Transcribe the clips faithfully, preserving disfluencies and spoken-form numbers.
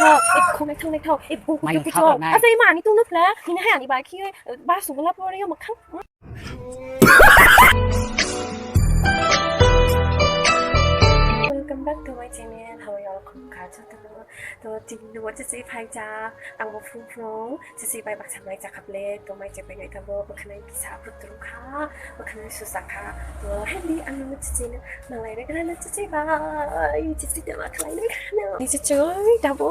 Eh, khongnai thang nai thao. Eh, bo Mai kutu thao kutu. Nai. Asa ima ani tungno phla. Nini hai ani ba khi, eh, ba sungla pore yo makhang. Welcome back to my channel. How are you all? Khum kha joto. To tini no chichi phai ja. Ang bo phung phung. Chichi bai baksa mai ja khaple. To mai je bai nai tabo. Bakhanai kisa putru kha. Bakhanai susa kha. To hendi ang no chichi no. Malai re grana chichi bai. Chichi te ma khlai nai khana. Ni chichi oi tabo.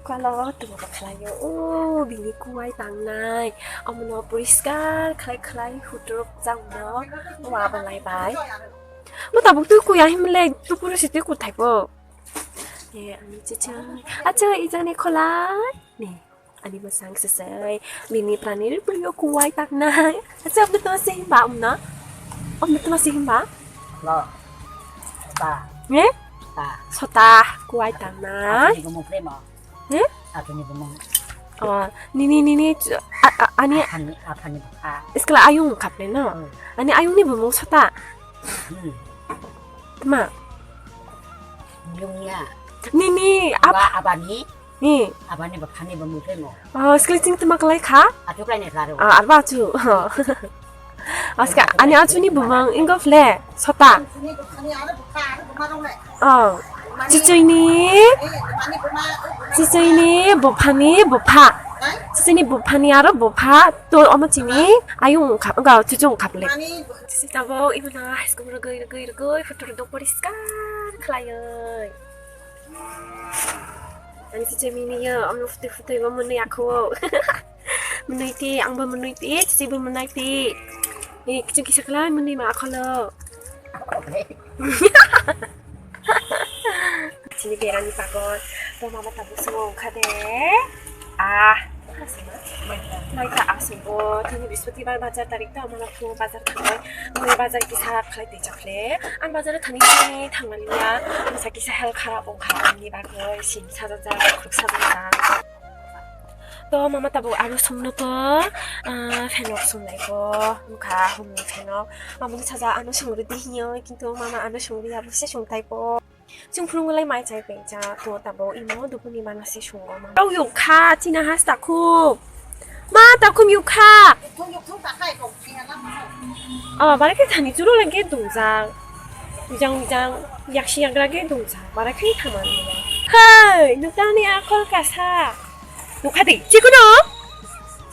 Kalo tongma khlaio, o bini kuwai tangnai, omono poriskar khlai khlai hutruk jangno wa balai bai. Bo tabuk twi kuya himle, tupuru si twi kuthai bo. E, ani chichai. Acha, ijani kholai. Ne, ani masang sesai. Bini pranir priyo kuwai tangnai. Acha, omo tongma si himba, omono? Omo tongma si himba? Lo. Ta. Ne? Ta. Sota, kuwai tangnai. Ani gumo premo. Hmm? Aphani bumung. Oh, nini, nini, ch-, a, a, ani Aphani, aphani bupha. Iskala ayung kaple no? Hmm. Ani ayung ni bumung sota. Hmm. Ma. Yung ya. Nini, ap- Aba, abani. Ni. Abani buphani bumung premo. Oh, iskala ching tma kalai kha? Atu kalai ne klaro. Ah, arba chu. Aska, ani achuni bumung ingo phle, sota. Oh, chichini, chichini buphani bupha. Chichini buphani aro bupha, to omo chini ayung khap, ga chichung khap le. Chichi tabo, ibuna high school rogoi, rogoi, rogoi, photo rok poriskar khlaioi. Ani chichi mini yo, omo photo, photo, omo nui akho. Mwnwi ti, angbo mwnwi ti, chichibo mwnwi ti. Ni kiching kisa khlai mwnwi ma akholo. Chini berani pagon, to mama tabuk songo wngkha de. Ah, maitha aswk bo, tini Brihaspatibar bazar tarik to, mama phu bazar thangnai. Mwnwi bazar kisa khlai twi chakle. Ang bazar thani thani thangmani ya, masa kisa hel kharap wngkha, ani bagwi sim sajajak, khuk sajajak. To mama tabuk aro songno to, ah, phenok songnai po, wngkha humni phenok. Mamani saja ano songri di hinyo, kintu mama ano songri abo se songtai po. Chwng phunuk lai mai chai pengcha, to tabuk imo dukuni mana se songo ma. Rok yokha, china has takhuk. Ma takhuk yokha. Oh, barakhe thani churu lagi dungjak. Jang jang yaksi yagra ge dungjak. Barakhe thamani. Hai, nukdani akhol kasa. Nukha de, chikunu.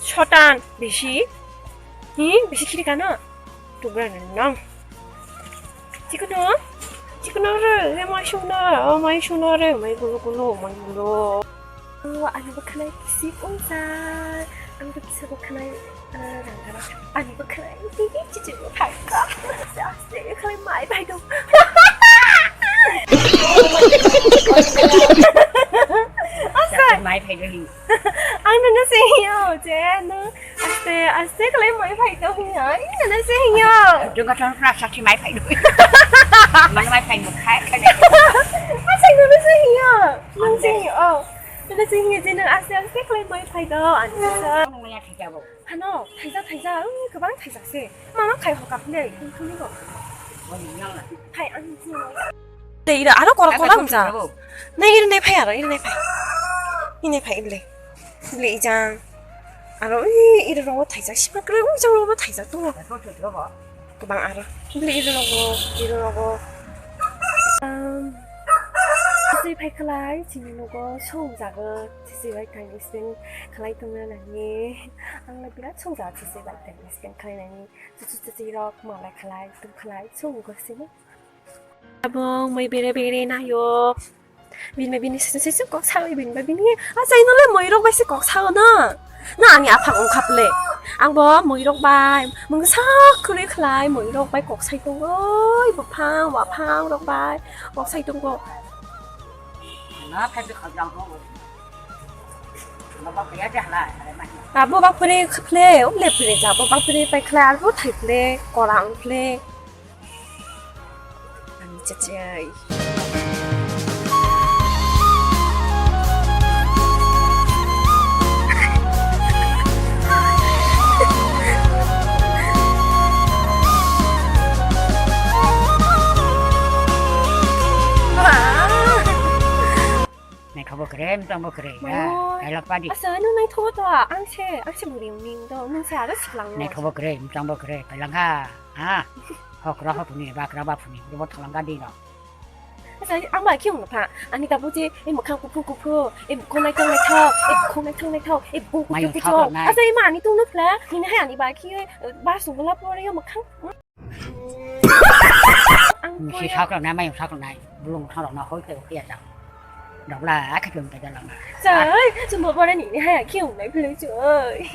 Sotan, bisi. Hi, bisi khiri kano. Tugra nang. Chikunu. Chikunu re, re mai suna, mai suna re, mai gulu gulu, mai gulu. Oh, ani bwkhwnai kisik wngjak. Ang bo kisa bwkhwnai, ah, rang rang. Ani bwkhwnai tigi chichi bo thangka. Aste aste khlai mai phai do. Aste. Mai phai do ni. Ang nana se yo, je no. Aste aste khlai mai phai do hiya. Ina na se hiya. Dunga ton pra sa chi mai phai do. Man mai phai no khai khai. Aste no na se hiya. Nang se hiya. Oh. Nana se hiya je nang aste aste khlai mai phai do. Ani sa. Ano mai ya thai jabo. Hano, thaija thaija. Ui, kwbang thaija se. Mama khai ho kap le. Thuni go. Hai ani se. Te ira aro kora kora unja. Nai ira nai phai aro ira nai phai. Ira nai phai ira le. Ira le ijang. Aro ui ira rogo thaijak sima kwrwi ujang rogo thaijak tongo. Kwbang aro. Ira le ira rogo ira rogo. Um, Chichi phai khlai chini nogo song jago chichi bai time spend khlai tongna nangni. Ang le birat song jago chichi bai time spend khlai nangni. Chichi chichi rok malai khlai tum khlai song go sini. Abo moi bere bere nayo. Bini bai bini sese sese kok sao bini bai bini. Acha ino le moi rok bai se kok sao na. Na ani aphak ongkha ple. Ang bo moi rok bai mungsa khwrwi khlai moi rok bai kok sai tongo. Oi buphang waphang rok bai kok sai tongo. Na phai de khajang ho. Baba kaya de hala. Abo bak pure khle, o le pure ja bo bak pure pai khlai abo thai ple, korang ple. Ani chachai. Abo kwrwi, mchang bo kwrwi, Mayo. Ha? Kailak padi. Asa, nung naithogo to, ang se, ang se buri ning do, nung se aro siklang. Naithogo kwrwi, mchang bo kwrwi, kailak ha, ha? Hokra hopuni, bakra bapuni, robo thalang gadi no. Asa, ang ba kiyong no pha, ani tabu je, e mukhang kuphu kuphu, e bukhong naithok naithok, e bukhong naithok naithok, e bukhong Mayo kuphu kuphu. Thok nai. Asa, e ma ani tong no phla, nini hai ani ba kiyo, e, ba sungla pore yo mukhang. Ang Misi koyo. Saklok nai, mayung saklok nai. Bulung thorok no hoi tei ukhia chang. Dogla akhe tong tei dalang. Chai, chumbo bore ni hai khe ung nai philung choi.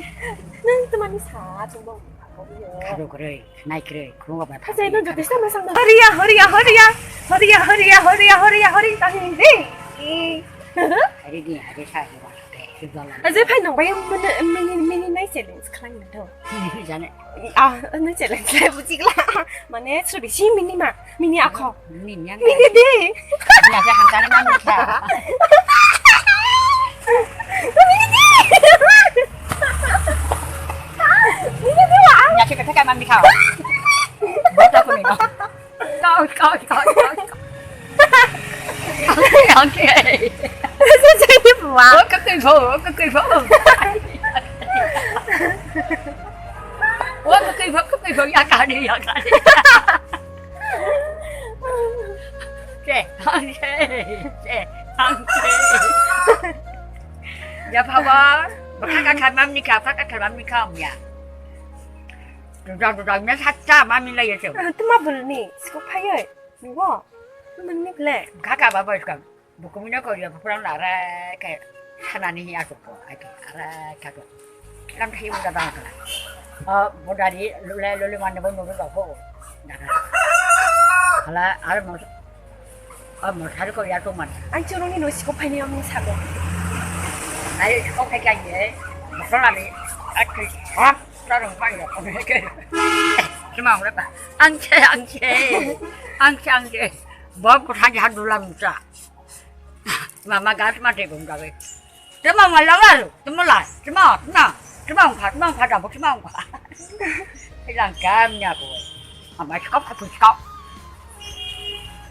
Nang tamani sa chumbo. Khado kwrwi, nai kwrwi, khungo bai. Khasai no joto sama sang. Horiya, horiya, horiya. Horiya, horiya, horiya, horiya, horiya, horiya, horiya. Hari ni, hari sa ni. Ajai phai nang bai mini, mini, mini nai challenge khlai nang tho. Mini jane. Ah, nai challenge lai buji gla. Mane suri si mini ma, mini akho. Mini yang. Mini de. Mini apa hantar nang kha. Mini de. Mini de wa. Nya ke kata kan mami kha. Bota ko ni no. Kau, kau, kau, kau, kau. Okay. Asa jai ni buwa. Oh, kakui bo, oh, kakui bo. Oh, kakui bo, kakui bo, ya kari, ya kari. Okay, okay, okay, okay. Ya, papa, baka ka khamam ni ka, baka khamam ni ka, ya. Dudang, dudang, na sacha, mami la ya, chau. Ah, tuma bulni, siko phayoi. Nugo, nang ni ble. Kaka ba boys kam. Bukumino ko ya purang la re ke sana ni ya ko ai ke ara ka ko. Lam thi mu da ba ka. Ah, bodari lule lule man bo no ko. Da ka. Hala ar mo. Ah, mo thar ko ya to man. Ang choro ni no siko phai ni amni sago. Ai ko ka ka ye. Mo la ni. Ak. Ah, ta rong pa ya ko ke. Cuma ora ba. Ang che, ang che. Ang che, ang che. Bom ko thang ha dulam cha. Mama gas mate gum gabe. Temo malawaru, temo lai, temo na, temo phat, temo phat, temo phat. Ilang kam nya ko. Ama skop, aku skop.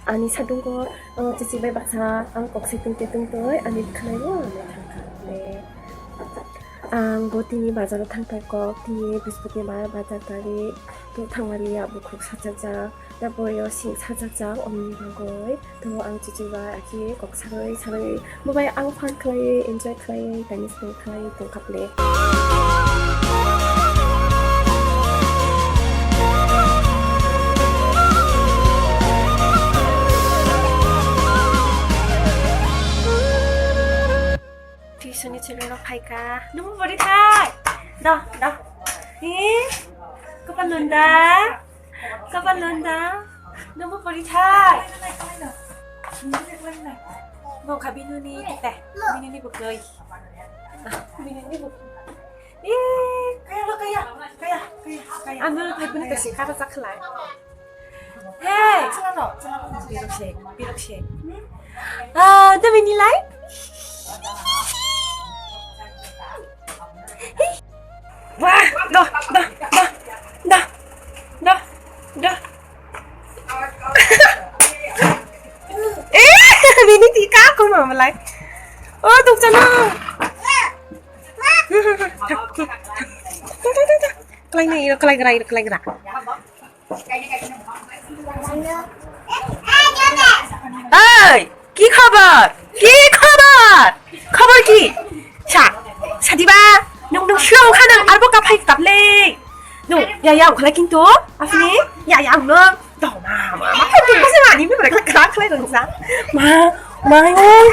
Ani sadungo, uh, chichi bai baksa, ang kok se tungte tungtoi, ani khnai o, ani thangkha. Ang bo tini bazar o thangthai kok, tini Brihaspatibar bazar tari, to thangmani ya bukhuk sajak jak. Tabuk yo sing sajak jak omni bagwi. To ang chichi bai aki kok sarwi sarwi bo bai ang fun khlaiwi, enjoy khlaiwi, time spend khlaiwi tongkha ple. Tuition ni chwrai rok phaikha. Nungbo bori thai. Da, da. Eh, kapan nunda? Kapan nunda? Nungbo bori thai. Bo kha Binu ni tete. Binu ni bukoi. Binu ni bukoi. Eh, kaya lo kaya, kaya, kaya, kaya. Ano phai bini kasi kata sakhlai. Hey! Birok se, birok se. Ah, dami nilai? Wah, doh, doh, doh, doh, doh, doh. Eh, bini tika aku mau mulai. Oh, tukjana. Kalai ni, kalai gerai, kalai gerai. Ei, ki khobor? Ki khobor? Khobor ki? Sa, sadiba, nung nung sio kha nang arbo kaphai kaple. Nung ya ya khala kintu, afni ya ya nung. Dong ma, ma, ma, ma, ma, ani mi bra khala khala nung sa. Ma, ma, oi.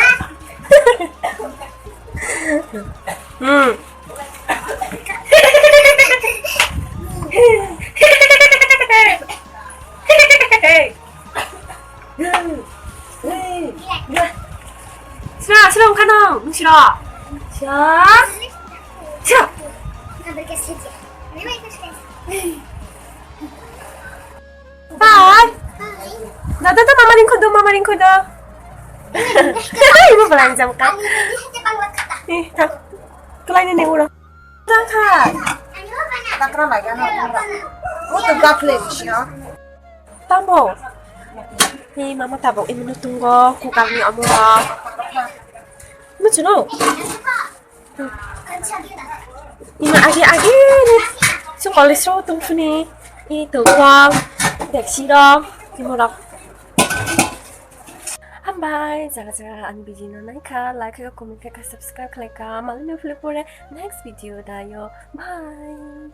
Hmm. Sra, sra, wngkha nw, nung sra. Sra. Sra. Bye. Dada, dada, mama ringkhodo, mama ringkhodo. Ibu belanja bukan? Eh, tak. Kelainnya nih ulo. Tangkha. Takra lagi anak. Oh, tuh gak lagi sih ya. Tambo. Ni mama tabok imunu tungo, kukang ni omoro. Muchuno. Ima agi agi ni. So college ro tungphuni. I tongkol. Deksi ro. Imorok. Hambai, jaga jaga ang video no naikha, like kha, comment kha, subscribe khlai kha. Malai no philip pore next video dayo. Bye.